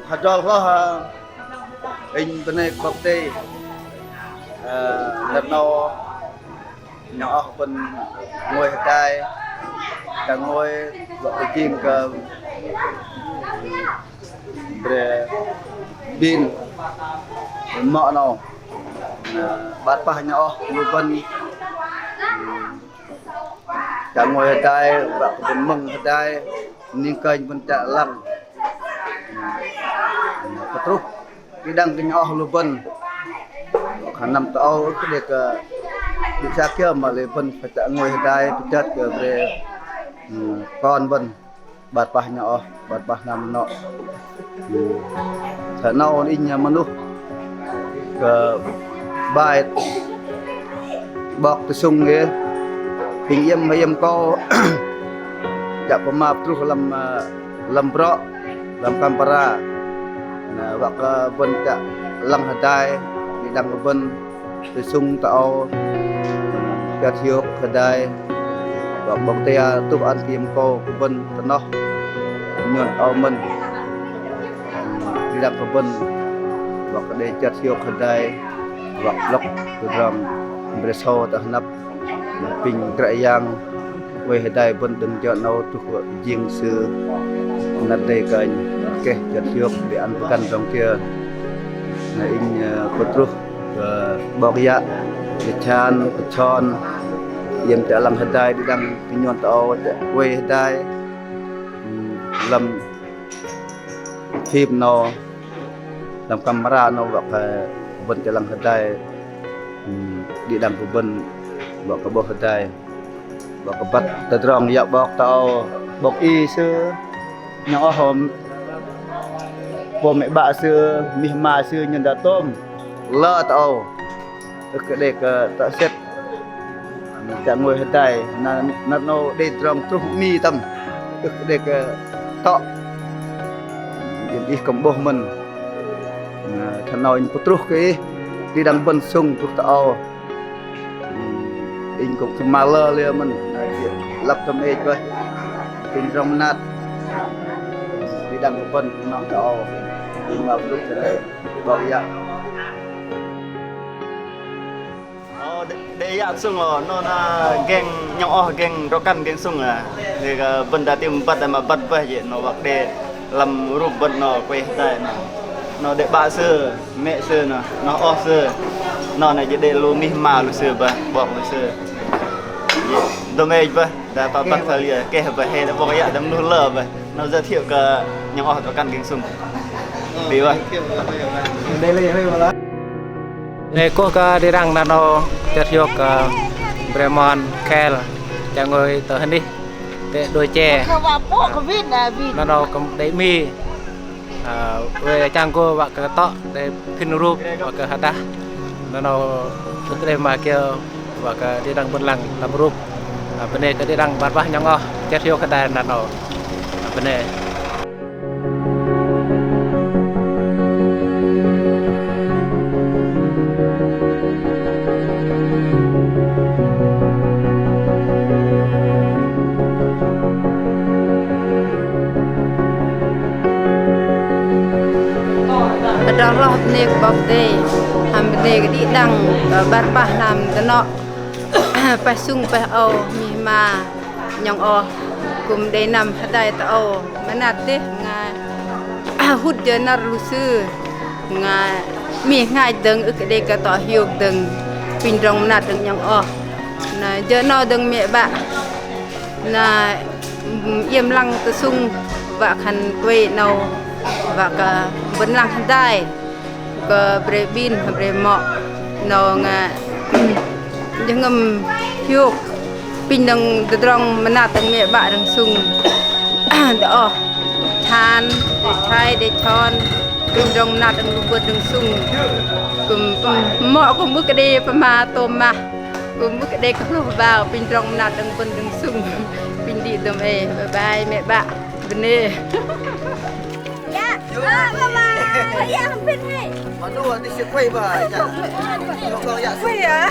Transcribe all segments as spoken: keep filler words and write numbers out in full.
Hơdrol hloh, ơ, inh bơnê kơ 'Bok Kei-Dei, ơ, năr 'nâu nhŏng oh bơ̆n ngôi hơdai, chă ngôi wă kơ jing kơ bre bin mŏ 'nâu. Ơ, 'bar pah nhŏng oh lu bơ̆n chă ngôi hơdai, wă kơ bơ̆n mơ̆ng hơdai, ning kơnh bơ̆n chă lăng. Pơtruh đĭ đăng kơ nhŏng oh lu bơ̆n. Khan năm tơ âu ưh kơ đei kơ đĭ sa kiơ mă lei bơ̆n pơchă ngôi hơdai pơchơt kơ bre, ơ, kon bơ̆n. 'Bar pah nhŏng oh, 'bar pah hnam noh. Thoi noh inh mơnuh kơ bai 'bok tơsŭng ge, pinh iĕm mă iĕm kâu, chă pơma pơtruh lăm, ơ, lăm brŏ, lăm kăm pơra. Na wă kơ bơ̆n chă lăng hơdai, đĭ đăng kơ bơ̆n tơsŭng tơ âu, chơt hiôk hơdai, wă 'Bok Kei-Dei tuh ăn kơ iĕm kâu kơ bơ̆n tơ noh, nhôn âu mơ̆n. Đĭ đăng kơ bơ̆n, wă kơ đei chơt hiôk hơdai, wă 'blŏk tơdrong bre sâu tơ hơnăp, pinh Kră Yang oei hơdai bơ̆n đơ̆ng jơ 'nâu tuh jing sư năr đei kơnh keh chơt hiôk đei ăn pơgăn tơdrong kiơ. Na inh, ơ, pơtruh kơ 'bok yă, kơ chan, kơ chon, iĕm chă lăng hơdai đĭ đăng kơ nhôn tơ âu chă oei hơdai, ơ, lăm phim 'nâu, lăm kăm pơra 'nâu wă kơ bơ̆n chă lăng hơdai, ơ, đĭ đăng kơ bơ̆n wă kơ 'bôh hơdai. Wă kơ băt tơdrong yă 'bok tơ âu, 'bok i sư, nhŏng oh hŏm, pô mĕ 'bă sư, mih ma sư nhôn dah tôm lơ tơ âu. Ưh kơ đei kơ tơ'set chă ngôi hơdai, na năr 'nâu đei tơdrong truh 'mi tơm, ưh kơ đei kơ tŏ. Ih kư̆m 'bôh mơ̆n. Na thoi 'nâu inh pơtruh kơ ih, đĭ đăng bơ̆n sŭng truh tơ âu. Inh kư̆m kư̆m mă lơ liơ mơ̆n, lăp tơm ĕch bơih. Pinh tơdrong mơnat. Đĭ đăng kơ bơ̆n, nŏng tơ âu. Inh mă pơtruh kơ 'bok yă. Ơ, đe, đe yă sŭng ôh, noh na geng nhŏng oh, geng drŏ-kăn, geng sŭng ơ. Đe kơ bơ̆n dah tam băt, mă băt bơih jê̆, noh wă kơ đe lăm rup bơ̆n noh, kueh tai noh. Noh đe 'bă sư, mĕ sư noh, noh oh sư. Noh na jê̆ đe lu mih ma lu sư bơih, 'bok lu sư. Jê̆ dôm ĕch bơih, dah pă băt pha liơ, keh bơih, he dah 'bok yă dah mơnuh lơ bơih. Noh giới thiệu kơ nhŏng oh drŏ-kăn geng sŭng. Đe bơih. Đe lei, lei bơih. Đe kuh kơ đĭ đăng năr 'nâu chơt hiôk kơ bre mon khel chă ngôi tơ hơnih tơ đôi che. Năr 'nâu kư̆m đei 'mi. Ơ, wei achang gô wă kơ tŏ đei phin rup wă kơ hơdah. Năr 'nâu ưh kơ đei mă kiơ wă kơ đĭ đăng bơ̆n lăng lăm rup. Ơ, bơnê kơ đĭ đăng 'bar pah nhŏng oh chơt hiôk hơdai năr 'nâu. Ơ, bơnê. Hơdrol hloh bơnê kơ 'Bok Kei-Dei, hăm bơnê kơ đĭ đăng kơ 'bar pah hnam tơnŏ, pah sŭng pah âu, mih ma, nhŏng oh, kư̆m đei năm hơdai tơ âu, mơnat dêh, bơngai hŭt jơ năr lu sư, bơngai mih hngach dơ̆ng, ưh kơ đei kơ tŏ hiôk dơ̆ng, pinh tơdrong mơnat đơ̆ng nhŏng oh. Na jơ 'nâu dơ̆ng mĕ 'bă, na iĕm lăng tơsŭng, wă khan kuei 'nâu, wă kơ bơ̆n lăng hơdai kơ bre bin, bre mŏ, 'nâu ngă jơhngơ̆m hiôk, pinh đơ̆ng tơdrong mơnat đơ̆ng mĕ 'bă đơ̆ng sŭng. Đe oh, than, đe chai, đe chon, pinh tơdrong mơnat đơ̆ng lu bơ̆n đơ̆ng sŭng. Kư̆m, kư̆m mŏ kư̆m ưh kơ đei pơma tôm mah, kư̆m ưh kơ đei kơ hlôh 'bao, pinh tơdrong mơnat đơ̆ng bơ̆n đơ̆ng sŭng. Pinh đĭ dôm ei, bye bye mĕ 'bă, bơnê. Yă. Ơ, bye bye. Yă, hăm pit hei. Mă nu, ơ, tih sư kuei bơih, yă. Yă, yă, kuei yă.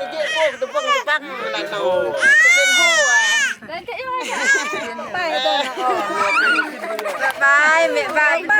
tơ jê̆ pôk tơ bơ̆ng tơ păng, lei 'nâu. Tơ bên hô, à. Bye bye, mĕ bye. Bye bye.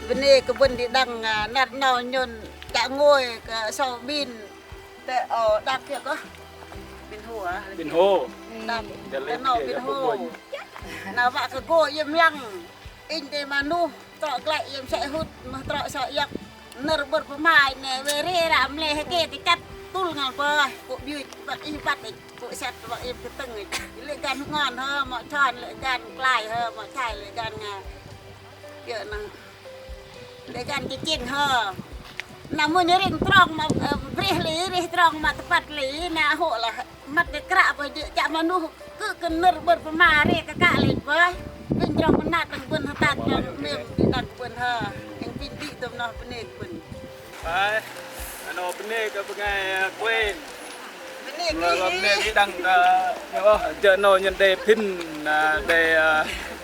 Bơnê kơ bơ̆n đĭ đăng, à, năr 'nâu nhôn chă ngôi kơ sâu 'bin. Tơ, ơ, đak kiơ kơ? Bơ̆n hô, à? Bơ̆n hô. Đak. Tơ 'nâu bơ̆n hô. Na wă kơ gô iĕm lăng. Inh đei mơnuh, trŏ glăi iĕm sĕ hŭt, mă trŏ sơ̆ iŏk. Nơ̆r 'bơ̆r pơma inh nĕ, wei rĕ ră mă lei hơkei tơchăt tŭl ngăl bơih, kơ biŭch, wă ih băt ih, kơ sĕt wă iĕm kơtơ̆ng ih. Lê̆ găn hơngon hơ, mă chon, lê̆ găn klai hơ, mă chai, lê̆ găn nga. Kiơ na. Lê̆ găn tơchĕng hơ. Na mưh nhơring trong mă, ơ, brih lei, rih trong mă tơpăt lei, na hŏ lah măt đei kră bơih jê̆ chă mơnuh kư̆ kơ nơ̆r 'bơ̆r pơma rĕ kơ kă lei bơih. Pinh trong mơnat đơ̆ng bơ̆n hơtat trong mêm đĭ đăng bơ̆n hơ. Inh pinh đĭ tôm noh bơnê kơ bơ̆n. Bơih, 'nâu bơnê kơ bơngai, ơ, Kuen. Bơnê kơ bơnê đĭ đăng kơ, ơ, jơ̆ 'nâu nhôn đei phim, ơ, đei, ơ,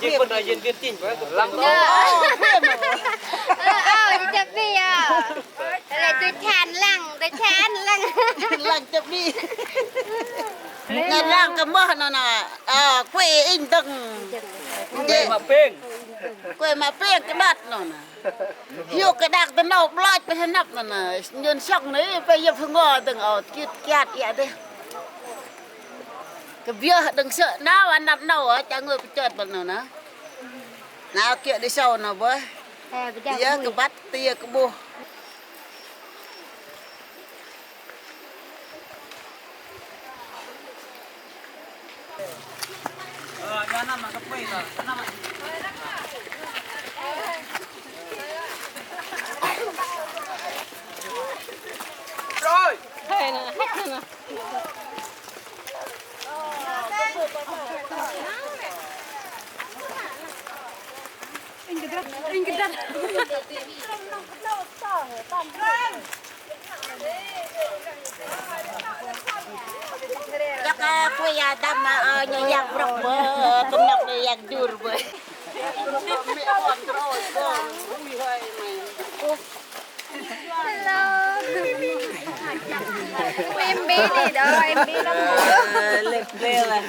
Jê̆ pơ̆n là diễn viên chính phải lăng. Ơ, ơ, chăp đi à. Là tôi chan lăng, tôi chan lăng. Lăng chăp đi. Nè lăng kơ mơh nơ nơ. Ơ, kuê inh dơ̆ng. Kuê mă pêng. Kuê mă pêng kơnăt nơ nơ. Hiôk kơ đak dơnâu ƀloch pơhơnăp nơ nơ. Nhôn sŏng nơ, pơyơ̆p hơngo dơ̆ng âu, kiơt kiat iă dêh. Kơ biơh đơ̆ng sơ̆ nao, ăn năp nâu, chă ngôi pơchơt băl nâu nơ. Nao kiơ̆ đĭ sâu nâu bơih. Tơyơ kơ băt, tơyơ kơ ƀôh. Rồi. Chăk, ơ, kuê ya dăm, ơ, nhơ yak brŏk bơih, tơnăp nhơ yak jur bơih. Hello. Em bé đi đó, em bé lắm. Ơ, lĕp lĕp à.